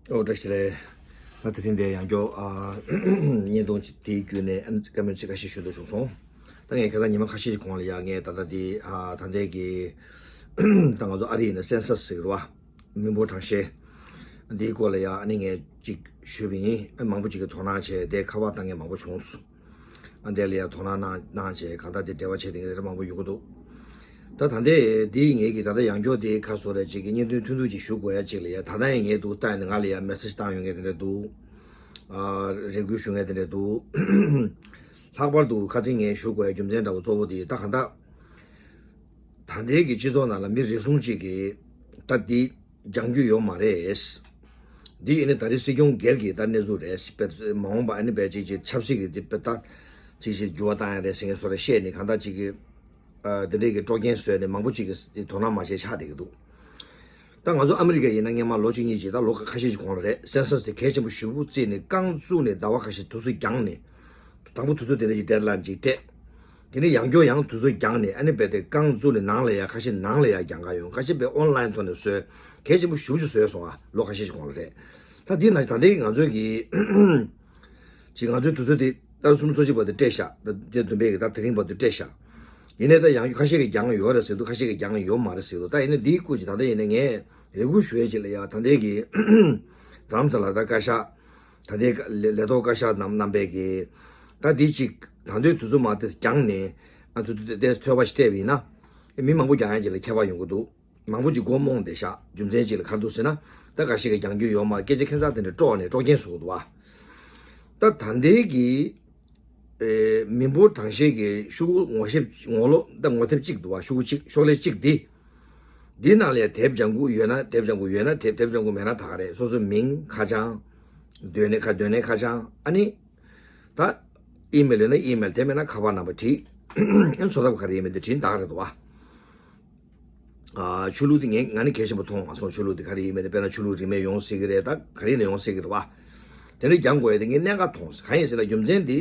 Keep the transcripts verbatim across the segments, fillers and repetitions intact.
ཨོ་བཀྲ་ཤིས་བདེ་ལེགས། ད་དེ་རིང་འདིར་ཡང་བསྐྱར་ཨ་བརྙན་ཐུང་དེའི་བརྒྱུད་ནས་ཨ་ནི་བཀའ་མོལ་ཚིག་ཁ་ཤས་ཞུ་འདོད་བྱུང་སོང་། ད་ངས་ཁ་སང་ཉི་མ་ཁ་ཤས་ཀྱི་གོང་ལ་ཡང་ངས་ད་ལྟ་འདི་ཨ་ད་ལྟའི་གི་ད་ང་ཚོ་ཨ་རི་ཡིན་ན་སེན་སཱ་སི་ཟེར་གི་རེད་བ། མི་འབོར་གྲངས་བཤེར། འདིའི་སྐོར་ལ་ཡང་ཨ་ནི་ངས་ཅིག་ཞུས་པ་ཡིན། ཨ་མང་པོ་ཅིག་གིས་དོ་སྣང་བྱས་དེ་ཁ་པར་བཏང་མཁན་མང་པོ་བྱུང་སོང་། ཨ་འདི་ལ་ཡང་དོ་སྣང་གནང་གནང་བྱས་གང་ལྟར་དེ་འབྲེལ་བ་བྱས་དེ་འདྲ་མང་པོ་ཡོང་གི་འདུག་ད་ད་ལྟའི་འདི་ངེད་ཀྱི་ད་ལྟ་ཡང་བསྐྱར་དེ་ཁ་སོ་ར་ཅིག་གི་བརྙན་ཐུང་ཐུང་ཐུང་ཅིག་ཞུ་དགོས་ཡ་ཅིག་ལ་ཡ། ད་ལྟ་ཡང་ངས་འདུག་ལྟ་ཡིན་ན་ང་ལ་ཡ་མེ་སེ་ཇི་བཏང་ཡོང་མཁན་དེ་འདྲ་འདུག་ཨ་རེ་སྐུལ་ཞུ་མཁན་དེ་འདྲ་འདུག་ལྷག་པར་དུ་ཁ་སང་ངས་ཞུ་དགོས་ཡ་རྒྱུ་མཚན་འདྲ་བོ་གཙོ་བོ་དེ་ད་གང་ལྟར་ད་ལྟའི་གི་སྤྱི་ཚོགས་ནང་ལ་མི་རེ་ཟུང་ཅིག་གིས་ད་འདི་སྦྱང་རྒྱུ་ཡོད་མ་རེད། འདི་ཡིན་ན་ད་རེས་སྲིད་སྐྱོང་སྒེར་གྱི་ད་གནས་ཚུལ་རེད། དཔེ་མ་འོངས་པ་ཨ་ནི་དཔེ་ཅིག་ཅིག་ཆབ་སྲིད་ཀྱི་འདི་དཔེ་ད་ཅིག་ཅིག་འགྱུར་བ་བཏང་ཡ་རེད་ཟེར་མཁན་བཟོ་འདྲ་བཤད་ནས་གང་ལྟར་ཅིག་གི་ཨ་འདི་འདྲའི་གི་དཀྲོག་རྐྱེན་བཟོས་ནས་མང་པོ་ཅིག་གིས་དེ་དོ་སྣང་མ་བྱས་ཆགས་བསྡད་ཀྱི་འདུག་ད་ང་ཚོ་ཨ་མི་རི་ཀ་ཡིན་ན་སྔན་མ་ལོ་གཅིག་གཉིས་ཅིག་ད་ལོ་ཁ་ཤས་ཅིག་གོང་ལ་རེད། སེན་སཱ་སི་དེ་གལ་ཆེན་པོ་ཞེ་པོ་བརྩིས་ནས་རྐང་བཙུགས་ནས་ཟླ་བ་ཁ་ཤས་དུས་ཚོད་འགྱངས་ནས་དང་པོ་དུས་ཚོད་དེ་འདྲ་ཅིག་ཌེཌ་ལའིན་ཅིག་སྤྲད། དེ་ནས་ཡང་བསྐྱར་ཡང་དུས་ཚོད་འགྱངས་ནས་ཨ་ནི་རྦད་དེ་རྐང་བཙུགས་ནས་ནང་ལ་ཡ་ཁ་ཤས་ནང་ལ་ཡ་འགྱངས་ག་ཡོང་། ཁ་ཤས་དཔེ་ཨོན་ལའིན་ཐོག་ནས་བཟོས། གལ་ཆེན་པོ་ཞེ་པོ་ཅིག་བཟོས་སོང་ཨ། ལོ་ཁ་ཤས་ཤིག་གོང་ལ་རེད། ད་འདི་ན་ད་ལྟའི་ང་ཚོའི་གི་ཅིག་ང་ཚོའི་དུས་ཚོད་དེ་ཏ་རིག་སུམ་ཅུ་སོ་གཅིག་བར་དུ་སྤྲད་ཤག་ད་དེ་བདུན་པའི་གི་ད་དེ་རིང་བར་དུ་སྤྲད་ཤག་ཡིན་ནའི་ད་ཡང་ཁ་ཤས་ཀྱིས་འགྱངས་ཡོད་རེད་ཟེར་འདུག་ཁ་ཤས་ཀྱིས་འགྱངས་ཡོད་མ་རེད་ཟེར་འདུག་ད་ཡིན་ནའི་འདིའི་སྐོར་ཅིག་ད་ལྟ་ཡིན་ནའི་ངས་རེ་སྐུལ་ཞུ་ཡས་ཅིག་ལ་ཡ། ད་ལྟའི་གི་རྡ་རམ་ས་ལ་ད་བཀའ་ཤག་ད་ལྟའི་ལས་ལས་ཐོག་བཀའ་ཤག་རྣམ་རྣམ་པས་ཀྱི་ད་འདི་གཅིག་ད་འདོད་དུས་ཚོད་མ་དེ་འགྱངས་ནས་ཨ་ཚོ་དེ་ཐོས་པ་ཞིག་སྤྲད་པ་ཡིན་ན་མི་མང་པོ་འགྱངས་ཡ་གཅིག་ལ་ཁྱད་པར་ཡོང་གི་འདུག་མང་པོ་ཅིག་མགོ་རྨོངས་བསྡད་ཤག་རྒྱུ་མཚན་གཅིག་ལ་ག་རེ་འདུག་ཟེར་ན་ད་འགའ་ཞིག་གིས་འགྱངས་རྒྱུ་ཡོད་མ་རེད། སྐད་ཆ་ཁ་སང་དེ་འདྲ་དཀྲོགས་ནས་དཀྲོག་རྐྱེན་བཟོ་གི་འདུག་བ། ད་ད་ལྟའི་གི་ཨེ་མི་འབོར་གྲངས་བཤེར་གྱི་ཤོག་གུ་ངོ་ཤེས་ངོ་ལོག་ད་ངོ་དེབ་གཅིག་འདུག་བ། ཤོག་གུ་གཅིག་ཤོག་ལྷེ་གཅིག་འདི། འདི་ནང་ལ་ཡ་དེབ་ལྗང་གུ་ཡོད་ན་དེབ་ལྗང་གུ་ཡོད་ན་དེབ་དེབ་ལྗང་གུ་མེད་ན་ད་ག་རེད། སོ་སོའི་མིང་ཁ་བྱང་། སྡོད་གནས་ཁ་སྡོད་གནས་ཁ་བྱང་ཨ་ནི། ད་ཨི་མེལ་ཡོད་ན་ཨི་མེལ། དེ་མེད་ན་ཁ་པར་ནམ་བར་བྲིས། ཨ་ནི་འཚོ་ཐབས་ག་རེ་ཡིན་མིན་དེ་བྲིས་ད་ག་རེད་འདུག་བ། ཨ་ཆོས་ལུགས་དེ་ངས་ང་ནི་གལ་ཆེན་པོ་མཐོང་མ་སོང་། ཆོས་ལུགས་དེ་ག་རེ་ཡིན་མིན་དེ་དཔེར་ན་ཆོས་ལུགས་རིས་མེད་ཡོང་སྲིད་ཀྱི་རེད། ད་ག་རེ་ཡིན་ན་ཡོང་སྲིད་ཀྱི་རེད་བ། དེ་འདྲ་འགྱངས་དགོས་ཡ་དེ་ངས་གནད་འགག་མཐོང་སོང་། གང་ཡིན་ཟེར་ན་རྒྱུ་མཚན་དེ།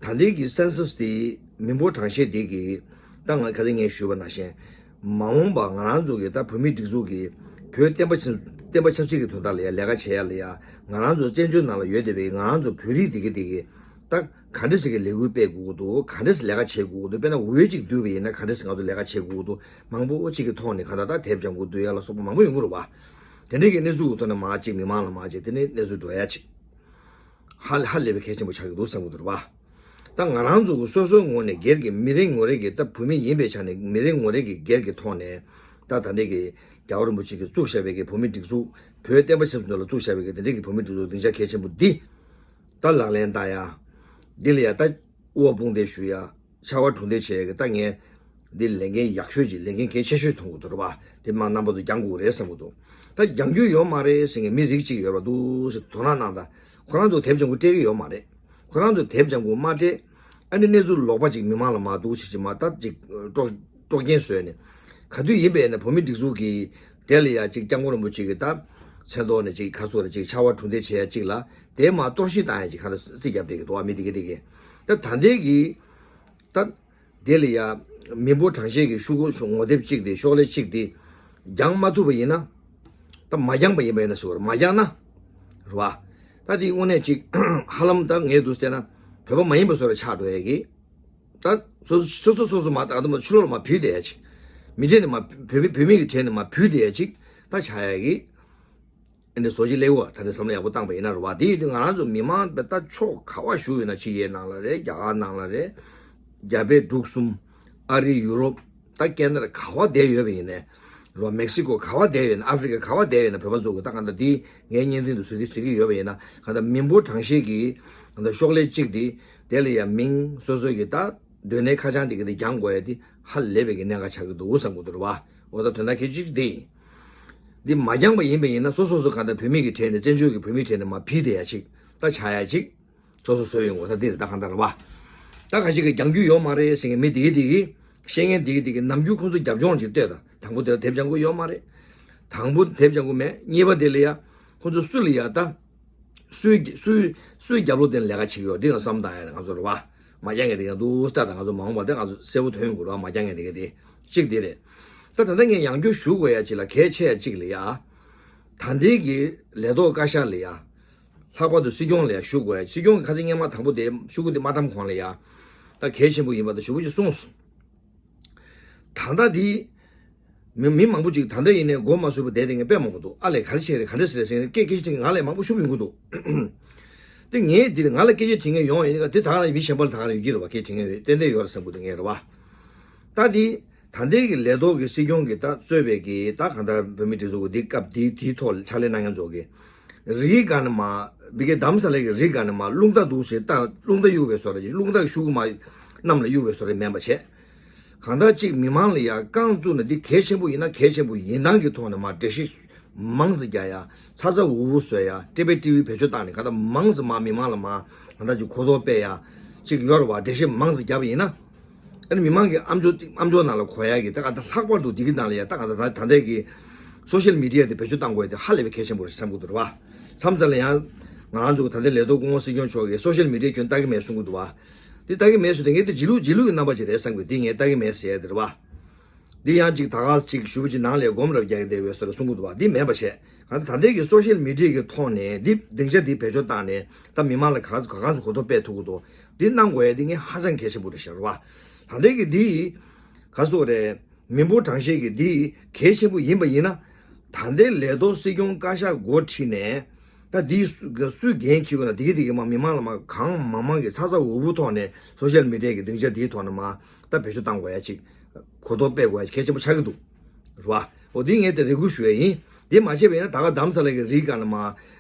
ད་ལྟའི་གི་སེན་སཱ་སི་དེ་མི་འབོར་གྲངས་བཤེར་དེ་གི་ད་ང་ག་ཚོད་ངས་ཞུས་པ་ནང་བཞིན། མ་འོངས་པ་ང་རང་ཚོ་གི་ད་བོད་མིའི་སྒྲིག་འཛུགས་ཀྱི་བོད་བསྟན་པ་ཆབ་བསྟན་པ་ཆབ་སྲིད་ཀྱི་དོན་དག་ལ་ཡ་ལས་ཀ་བྱེད་ཡ་ལ་ཡ་ང་རང་ཚོ་བཙན་བྱོལ་ནང་ལ་ཡོད་བསྡད་པའི་ང་རང་ཚོ་བོད་རིགས་དེ་གི་དེ་གི་ད་ག་འདྲ་ཞིག་གི་ལས་འགུལ་སྤེལ་དགོས་ཀྱི་འདུག་ག་འདྲ་ཞིག་ལས་ཀ་བྱེད་དགོས་ཀྱི་འདུག་དཔེར་ན་འོས་གཅིག་བསྡུས་པ་ཡིན་ན་ག་འདྲ་ཞིག་ང་ཚོ་ལས་ཀ་བྱེད་དགོས་ཀྱི་འདུག་མང་པོ་གཅིག་གི་ཐོག་ནས་ག་ད་ད་དེབ་ལྗང་གུ་བསྡུ་ཡ་ལ་སོགས་པ་མང་པོ་ཡོང་གི་རེད་བ། དེ་འདྲའི་གི་གནས་ཚུལ་གྱི་ཐོག་ནས་མར་གཅིག་མི་མང་ལ་མར་གཅིག་དེ་ནས་གནས་ཚུལ་འགྲོ་ཡ་གཅིག་ཧ་ཧ་ལས་པའི་གལ་ཆེན་པོ་ཆགས་ཀྱི་འདུག་བསམ་གྱི་འདུག་རེད་བ། ད་ང་རང་ཚོ་གི་སོ་སོའི་ངོས་ནས་སྒེར་གྱི་མི་རེ་ངོ་རེ་གི་ད་བོད་མི་ཡིན་པའི་ཆ་ནས་མི་རེ་ངོ་རེ་གི་སྒེར་གྱི་ཐོག་ནས་ད་ད་ལྟའི་གི་རྒྱལ་བ་རིན་པོ་ཆེ་གིས་བཙུགས་བཞག་པའི་གི་བོད་མི་སྒྲིག་འཛུགས་བོད་བསྟན་པ་ཆབ་སྲིད་ལ་བཙུགས་བཞག་པའི་གི་དེ་འདྲའི་གི་བོད་མི་སྒྲིག་འཛུགས་སྡིངས་ཆ་གལ་ཆེན་པོ་འདི་ད་ལག་ལེན་བསྟར་ཡ། འདི་ལ་ཡ་ད་དབུ་བ་དཔུང་འདེགས་ཞུ་ཡ། ཕྱར་བ་གྲུ་འདེགས་བྱེད་ཡ་གི་ད་ངས་འདི་ལས་འགན་ཡག་ཤོས་ཀྱི་ལས་འགན་གལ་ཆེ་ཤོས་མཐོང་གི་འདུག་རེད་བ། དེ་མ་རྣམ་པ་ཚོ་འགྱངས་དགོས་རེད་བསམ་གི་འདུག་ད་འགྱངས་རྒྱུ་ཡོད་མ་རེད་ཟེར་མཁན་མི་རིགས་གཅིག་ཡོད་རེད་འདུག་ཟེར་དོ་སྣང་གནང་དང་། ཁོ་རང་ཚོ་དེབ་ལྗང་གུ་སྤྲད་ཀྱི་ཡོད་མ་རེད། ཁོ་རང་ཚོ་དེབ་ལྗང་གུ་མ་སྤྲད། ཨ་ནི་གནས་ཚུལ་ལོག་པ་ཅིག་མི་མང་ལ་མར་འདུག་ཟེར་ཅིག་མར་ད་ཅིག་དཀྲོག་དཀྲོག་རྐྱེན་བཟོས་ནས། ག་དུས་ཡིན་པས་ན་བོད་མི་སྒྲིག་འཛུགས་ཀྱི་དེ་ལ་ཡ་ཅིག་སྐྱབས་མགོན་རིན་པོ་ཆེ་གི་ད་མཚན་ཐོག་ནས་ཅིག་ཁ་སོ་ར་ཅིག་ཕྱར་བ་གྲུ་འདེགས་བྱེད་ཡ་ཅིག་ལ་དེ་མར་གཏོར་བཤིག་བཏང་ཡ་ཅིག་ཁ་ལ་རྩིས་རྒྱབ་བསྡད་ཀྱི་འདུག་བ། མི་དེ་གི་དེ་གི་ད་ད་ལྟའི་གི་ད། དེ་ལ་ཡ། མི་འབོར་གྲངས་བཤེར་གྱི་ཤོག་གུ་ངོ་དེབ་གཅིག་དེ་ཤོག་ལྷེ་གཅིག་དེ། འགྱངས་མ་ཐུབ་པ་ཡིན་ན། ད་མ་འགྱངས་པ་ཡིན་པ་ཡིན་ན་ཟེར་བ་རེད། མ་འགྱངས་ན། རེད་བ། ད་དེ་དངོས་གནས་ཅིག་ཧ་ལམ་ད་ངས་འདུག་བལྟས་ན། བོད་པ་མ་ཡིན་པ་བཟོ་འདྲ་ཆགས་འགྲོ་ཡ་གི། ད་སོ་སོ་སོ་སོ་སོ་སོ་མ་ད་ད་མ་ཕྱི་ལོགས་ལ་མར་བུད་བསྡད་ཡ་ཅིག་མི་གྲས་ནས་མར་བོད་མི་བོད་མི་གི་གྲས་ནས་མར་བུད་བསྡད་ཡ་ཅིག་ད་ཆགས་ཡ་གི། ཨ་ནི་བཟོ་ཅིག་ལེགས་བ། ད་ནི་བསམ་བློ་ཡག་པོ་བཏང་པ་ཡིན་ན་རེད་བ། དེ་ཡིན་དུས་ང་རང་ཚོ་མི་མང་བས་ད་ཕྱོགས་ག་བ་བཞུགས་ཡོད་ན། ཕྱི་རྒྱལ་ནང་ལ་རེད། རྒྱ་གར་ནང་ལ་རེད། རྒྱ་བལ་འབྲུག་གསུམ། ཨ་རི། ཡུ་རོབ། ད་ཀེ་ན་ཌ་ག་བ་བསྡད་ཡོད་པ་ཡིན་ནའི། རེད་བ། མེག་སི་ཀོ་ག་བ་བསྡད་ཡོད་ན། ཨ་ཧྥི་རི་ཀ་ག་བ་བསྡད་ཡོད་ན། བོད་པ་ཚོ་གི་ད་གང་ལྟར་དེ་ངའི་བརྙན་འཕྲིན་དུ་བཟོ་གི་བཟོ་གི་ཡོད་པ་ཡིན་ན། གང་ལྟར་མི་འབོར་གྲངས་བཤེར་གྱི་གང་ལྟར་ཤོག་ལྷེ་གཅིག་དེ། དེ་ལ་ཡང་མིང་སོ་སོ་གི་ད། སྡོད་གནས་ཁ་བྱང་དེ་གི་དེ་འགྱངས་དགོས་ཡ་དེ་ཧ་ལས་པའི་གི་གནད་འགག་ཆགས་ཀྱི་འདུག་བསམ་གི་འདུག་རེད་བ། འོ་ད་དོན་དག་གལ་ཆེ་ཤོས་དེ་ཡིན། འདི་མ་འགྱངས་པ་ཡིན་པ་ཡིན་ན་སོ་སོ་སོ་གང་ལྟར་བོད་མི་གི་གྲས་ནས་བཙན་བྱོལ་གྱི་བོད་མིའི་གྲས་ནས་མར་ཕུད་བསྡད་ཡ་ཅིག་ད་ཆགས་ཡ་ཅིག་སོ་སོ་བཟོས་ཡོང་གི། ད་འདི་རེད། ད་གང་ལྟར་རེད་བ། ད་ཁ་ཅིག་གིས་འགྱངས་རྒྱུ་ཡོད་མ་རེད་ཟེར་མཁན་མི་དེ་གི་དེ་གི་བཤད་མཁན་དེ་གི་དེ་གི་ནམ་རྒྱུན་ཁོང་ཚོ་རྒྱབ་ལྗོངས་ཅིག་ལྟོས་དང་། དང་པོ་དེ་ལ་དེབ་ལྗང་གུ་ཡོད་མ་རེད། དང་པོ་དེབ་ལྗང་གུ་མེད། གཉིས་པ་དེ་ལ་ཡ་ཁོང་ཚོ་སུ་ལ་ཡ་ད། སུའི་སུའི་སུའི་རྒྱབ་ལོགས་དེ་ལ་ལས་ཀ་བྱེད་ཀྱི་ཡོད། འདི་ཡང་བསམ་བཏང་ཡ་ང་ཚོ་རེད་བ། མ་འགྱངས་མཁན་དེ་ག་འདུག་ལྟ་དང་། ང་ཚོ་མ་འོངས་པ་དེ་ང་ཚོ་གསལ་པོ་ཐོན་ཡོང་གི་རེད་བ། མ་འགྱངས་མཁན་དེ་ག་དེ་གཅིག་དེ་རེད། ད་ད་ལྟ་ངས་ཡང་བསྐྱར་ཞུ་དགོས་ཡ་གཅིག་ལ་གལ་ཆེ་ཡ་གཅིག་ལ་ཡ། ད་ལྟའི་གི་ལས་ཐོག་བཀའ་ཤག་ལ་ཡ། ལྷག་པར་དུ་སྲིད་སྐྱོང་ལ་ཡ་ཞུ་དགོས་ཡ། སྲིད་སྐྱོང་གི་ཁ་ཚིག་སྙན་མ་དང་པོ་དེ་ཤོག་གུ་དེ་མ་བཀྲམ་གོང་ལ་ཡ། ད་གལ་ཆེན་པོ་ཡིན་པ་དང་ཞུ་བ་ཅིག་གསུངས་སོང་། ད་ལྟ་འདི། མི་མི་མང་པོ་ཅིག་ད་ལྟ་ཡིན་ནའི་མགོ་མ་ཚོས་པ་བསྡད་དེ་ངས་དཔེ་མང་པོ་འདུག་ཨ་ལས་ག་རེ་བྱས་རེད། ག་འདྲ་ཟེར་ཟེར་ནས་སྐད་སྐད་ཆ་དྲིས་ང་ལས་མང་པོ་ཞུ་ཡོང་གི་འདུག་དེ་ངས་འདིར་ང་ལ་སྐད་ཆ་དྲི་མཁན་ཡོང་ཡིན་ན་དེ་ད་ག་ནང་མི་གཞན་པ་ལ་ད་ག་ནང་ཡོད་ཀྱི་རེད་བ། སྐད་དྲི་མཁན་ཡོད་ཏན་ཏན་ཡོད་རེད་བསམ་གི་འདུག་ངས་རེད་བ། ད་འདི། ད་ལྟའི་གི་ལས་ཐོག་གི་སྲིད་སྐྱོང་གི་ད་གཙོས་པའི་གི་ད་གང་ལྟར་བོད་མི་སྒྲིག་འཛུགས་ཀྱི་འདི་སྐབས་འདི་དེའི་ཐོག་ཕྱག་ལས་གནང་མཁན་ཚོ་གི་རིགས་ག་ནས་མ་བི་གའི་དམ་ས་ལས་ཀྱི་རིགས་ག་ནས་མ་རླུང་རྟ་འདུག་ཟེར་ད་རླུང་རྟ་གཡུག་པའི་བཟོ་འདྲ་ཅིག་རླུང་རྟ་གི་ཤུགས་མ་གནམ་ལ་གཡུག་པའི་བཟོ་འདྲ་མིན་པ་བྱས། གང་ལྟར་གཅིག་མི་མང་ལ་ཡ་རྐང་བཙུགས་ནས་འདི་གལ་ཆེན་པོ་ཡིན་ན་གལ་ཆེན་པོ་ཡིན་སྟངས་ཀྱི་ཐོག་ནས་མ་འགྲེལ་བཤད་མང་ཙམ་རྒྱག་ཡ། ཚ་ཚ་འུར་འུར་བཟོ་ཡ། ཀྲི་པེ་ཊི་ཝི་བེད་སྤྱོད་བཏང་ནས་གང་ལྟར་མང་ཙམ་མ་མི་མང་ལ་མ་གང་ལྟར་ཅིག་གོ་རྟོགས་སྤེལ་ཡ་ཅིག་ཡོད་རེད་བ། འགྲེལ་བཤད་མང་ཙམ་རྒྱབ་པ་ཡིན་ན། ཨ་ནི་མི་མང་གི་ཨམ་ཅོག་ཨམ་ཅོག་ནང་ལ་གོ་ཡ་གི་ད་གང་ལྟར་ལྷག་པར་དུ་འདི་གི་ནང་ལ་ཡ་ད་གང་ལྟར་ད་ད་ལྟའི་གི་སོ་ཤལ་མི་ཌི་ཡ་དེ་བེད་སྤྱོད་བཏང་དགོས་ཡ་དེ་ཧ་ལས་པའི་གལ་ཆེན་པོ་རེད་བསམ་གི་འདུག་རེད་བ། མཚམས་མཚམས་ལ་ཡང་ང་རང་ཚོ་གི་ད་ལྟའི་ལས་ཐོག་སྐུ་ངོ་སྲིད་སྐྱོང་མཆོག་གིས་སོ་ཤལ་མི་ཌི་ཡ་ཁྱོན་ལྟ་གི་མེད་གསུང་གི་འདུག་བ། འདི་ལྟ་གི་མེད་ཟེར་དེ་ངས་དེ་རྗེས་ལུས་རྗེས་ལུས་ཀྱི་རྣམ་པ་ཅིག་རེད་བསམ་གི། འདི་ངས་ལྟ་གི་མེད་ཟེར་ཡ་དེ་རེད་བ། འདི་ཡང་ཅིག་ད་ག་ཅིག་ཞུ་བ་ཅིག་ནང་ལས་སྒོམ་རབ་རྒྱག་གི་བསྡད་པའི་བཟོ་འདྲ་གསུང་གི་འདུག་བ། འདི་མེད་པ་བྱས། གང་ལྟར་ད་ལྟའི་གི་སོ་ཤལ་མི་ཌི་ཡ་གི་ཐོག་ནས་འདི་སྡིངས་ཆ་འདི་བེད་སྤྱོད་བཏང་ནས་ད་མི་མང་ལ་ག་ཚོད་ག་གང་ཚོད་གོ་རྟོགས་སྤེལ་ཐུབ་ཀྱི་འདུག་འདི་གནང་དགོས་ཡ་འདི་ངས་ཧ་ཅང་གལ་ཆེན་པོ་རེད་ཤག་རེད་བ། ད་ལྟའི་གི་འདི་ག་ཚོད་རེད། མི་འབོར་གྲངས་བཤེར་གྱི་འདི་གལ་ཆེན་པོ་ཡིན་པ་ཡིན་ན། ད་ལྟའི་ལས་ཐོག་སྲིད་སྐྱོང་བཀའ་ཤག་འགོ་ཁྲིད་ནས་ད་འདི་སུ་སུས་འགན་འཁྱེར་དགོས་ན་དེ་གི་དེ་གི་མ་མི་མང་ལ་མ་གང་མང་མང་གི་ཚ་ཚ་འུར་འུར་ཐོག་ནས་སོ་ཤལ་མི་ཌི་ཡ་གི་སྡིངས་ཆ་འདིའི་ཐོག་ནས་མ་ད་བེད་སྤྱོད་བཏང་དགོས་ཡ་ཅིག་གོ་རྟོགས་སྤེལ་དགོས་ཡ་གལ་ཆེན་པོ་ཆགས་ཀྱི་འདུག་རེད་བ། འོ་འདི་ངས་དེ་རེ་སྐུལ་ཞུ་ཡ་ཡིན། འདི་མ་བྱས་པ་ཡིན་ན་ད་ག་དམ་ས་ལ་གི་རིགས་ག་ནས་མ་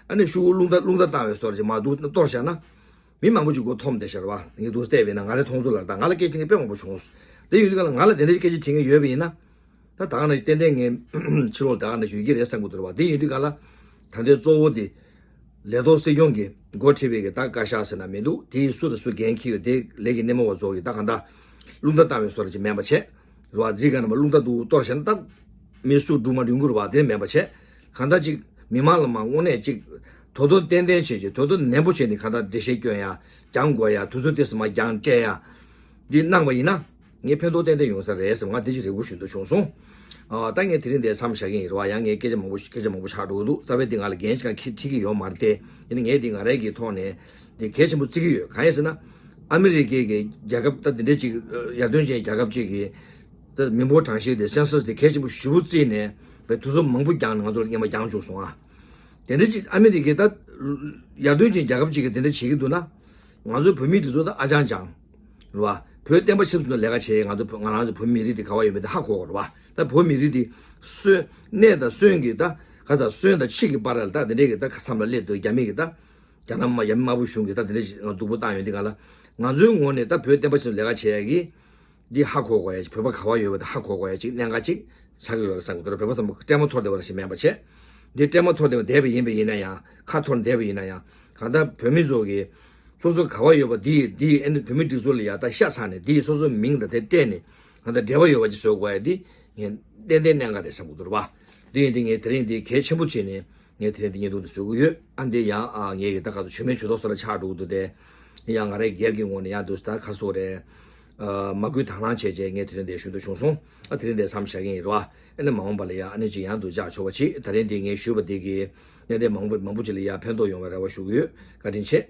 ཨ་ནི་ཤུ་གུ་རླུང་རྟ་རླུང་རྟ་བཏང་བའི་བཟོ་འདྲ་ཅིག་མ་འདུག་གཏོར་བཞག་ན། མི་མང་པོ་ཅིག་མགོ་འཐོམས་བསྡད་ཤག་རེད་བ། ངས་འདུག་བལྟས་པས་ན་ང་རའི་མཐོང་ཚུལ་ལ་ད་ང་ལ་སྐད་ཆ་དྲི་མཁན་དཔེ་མང་པོ་བྱུང་། དེ་ཡོད་དུས་ག་ལ་ང་ལ་དེ་འདྲའི་སྐད་ཆ་དྲི་མཁན་ཡོད་པ་ཡིན་ན། ད་ད་ག་ན་ཏན་ཏན་ངས་ཕྱི་ལོགས་ད་ག་ན་ཞུ་གི་རེད་བསམ་གི་འདུག་རེད་བ། དེ་ཡོད་དུས་ག་ལ་ད་ལྟའི་གཙོ་བོ་དེ་ལས་ཐོག་སྲིད་སྐྱོང་གི་འགོ་ཁྲིད་པའི་གི་ད་བཀའ་ཤག་ཟེར་ན་མི་འདུག་དེའི་སུ་དང་སུ་འགན་འཁྱེར་ཡོད་དེ་ལས་ཀྱི་སྣེ་མོ་བ་ཚོ་གི་ད་ག་ད་རླུང་རྟ་བཏང་བའི་བཟོ་འདྲ་ཅིག་མིན་པ་བྱས། རེད་བ། དེ་ག་ན་མ་རླུང་རྟ་འདུག་གཏོར་བྱས་ན་ད། མི་སུ་འགྲུབ་མ་འགྲུབ་གི་རེད་བ། དེ་མིན་པ་བྱས། གང་ལྟར་ཅིག་མི་མང་ལ་མ་དངོས་གནས་ཅིག་དོ་དོ་ཏན་ཏན་བྱས་ཅིག་དོ་དོ་ནན་པོ་བྱས་ནས་གང་ལྟར་འགྲེལ་བཤད་སྐྱོན་ཡ། རྒྱང་དགོས་ཡ། དུས་ཚོད་དེ་ཙམ་མ་རྒྱང་སྤྲད་ཡ། འདི་གནང་བ་ཡིན་ན། ངས་ཕན་ཐོགས་ཏན་ཏན་ཡོང་ས་རེད་ཟེར་ང་འདི་ཅིག་རེ་སྐུལ་ཞུ་འདོད་བྱུང་སོང་། ཨ་ད་ངས་དེ་རིང་འདིར་མཚམས་བཞག་གི་ཡིན་རེད་བ། ཡང་ངས་སྐད་ཆ་མང་པོ་སྐད་ཆ་མང་པོ་ཆགས་འགྲོ་གི་འདུག་རྩ་བའི་འདི་ང་ལ་འགན་ཞིག་ཁྲིད་ཀྱི་ཡོད་མ་རེད་དེ། ཡིན་ན་ངས་འདི་ང་རའི་གི་ཐོག་ནས་འདི་གལ་ཆེན་པོ་བརྩི་གི་ཡོད། གང་ཡིན་ཟེར་ན། ཨ་མི་རི་ཀའི་གི་རྒྱལ་ཁབ་ད་འདི་འདྲའི་ཅིག་ཡར་ཐོན་ཅན་རྒྱལ་ཁབ་ཅིག་གི་ད་མི་འབོར་གྲངས་བཤེར་དེ་སེན་སཱས་དེ་གལ་ཆེན་པོ་ཞེ་པོ་བརྩིས་ནས་བའི་དུས་ཚོད་མང་པོ་བརྒྱངས་ནས་ང་ཚོ་ལ་སྔོན་མ་བརྒྱངས་བཅུག་སོང་ཨ། དེ་འདྲ་ཅིག་ཨ་མི་རི་ཀས་ད་ཡར་ཐོན་ཅན་རྒྱལ་ཁབ་ཅིག་གིས་དེ་འདྲ་བྱེད་ཀྱི་འདུག་ན། ང་ཚོའི་བོད་མི་དེ་ཚོ་ད་ཨ་ཅང་ཅང་རེད་བ། བོད་བསྟན་པ་ཆེ་ཚུལ་ལ་ལས་ཀ་བྱེད་ང་ཚོ་བོད་ང་རང་ཚོ་བོད་མི་རིགས་དེ་ག་བ་ཡོད་མེད་དེ་ཧ་གོ་གི་རེད་བ། ད་བོད་མི་རིགས་དེ་སོན་གནས་དང་སོན་གྱི་ད་ག་ད་སོན་དང་ཕྱི་གི་བར་ལ་ད་དེ་འདྲའི་གི་ད་མཚམས་ལ་སླེབས་འདུག་རྒྱ་མི་གི་ད་རྒྱ་ནག་མ་རྒྱ་མི་དམར་པོ་གཞུང་གི་ད་དེ་འདྲ་ཞིག་སྡུག་པོ་བཏང་ཡོད་འདི་ག་ལ་ང་ཚོའི་ངོས་ནས་ད་བོད་བསྟན་པ་ཆེ་ཚུལ་ལས་ཀ་བྱེད་ཡ་གི་འདི་ཧ་གོ་དགོས་ཡ། བོད་པ་ག་བ་ཡོད་པ་དེ་ཧ་གོ་དགོས་ཡ་ཅིག་གནད་འགག་ཅིག་ཆགས་ཀྱི་ཡོད་རེད་བསམ་གྱི་འདུག་བོད་པ་ཚང་མ་སྤྲད་མ་ཐོར་བསྡད་པ་ཞིག་མིན་པ་བྱས། འདི་སྤྲད་མ་ཐོར་བསྡད་པ་བསྡད་པ་ཡིན་པ་ཡིན་ན་ཡང་ཁ་འཐོར་བསྡད་པ་ཡིན་ན་ཡང་གང་ལྟར་བོད་མི་ཚོ་གིས་སོ་སོ་ག་བ་ཡོད་པ་འདི་འདི་ཨ་ནི་བོད་མི་སྒྲིག་འཛུགས་ལ་ཡ་ད་ཤ་ཚ་ནས་འདི་སོ་སོའི་མིང་དང་དེ་སྤྲད་ནས་གང་ལྟར་འབྲེལ་བ་ཡོད་པ་ཅིག་བཟོ་དགོས་ཡ་འདི་ངས་ཏན་ཏན་གནད་འགག་རེད་བསམ་གྱི་འདུག་རེད་བ། འདི་ཡིན་འདི་ངས་དེ་རིང་འདི་གལ་ཆེན་པོ་བྱས་ནས། ངས་དེ་རིང་འདི་བརྙན་ཐུང་འདི་བཟོ་གི་ཡོད། ཨ་འདི་ཡང་ཨ་ངས་ཀྱི་ད་ག་ཚོད་ཇུས་མེད་ཇུས་གཏོགས་སོགས་ལ་ཆགས་འགྲོ་གི་འདུག་སྟེ། ཡང་ང་རའི་སྒེར་གྱི་ངོས་ནས་ཡང་འདུག་ད་ག་སོགས་རེད། ཨ་མ་སྐུལ་དང་བླངས་བྱས་རྗེས་ངས་དེ་རིང་འདི་ཞུ་འདོད་བྱུང་སོང་། ཨ་དེ་རིང་འདི་མཚམས་བཞག་གི་ཡིན་རོ། ཨ་ནི་མ་འོངས་པ་ལ་ཡང་ཨ་ནི་ཅིག་ཡང་འདུག་བཅར་ཆོག་པ་བྱེད། ད་རིང་འདི་ངས་ཞུས་པ་འདི་གིས་ནན་ཏན་མང་པོ་མང་པོ་ཅིག་ལ་ཡང་ཕན་ཐོགས་ཡོང་བའི་རེ་བ་ཞུ་གི་ཡོད། བཀའ་དྲིན་ཆེ།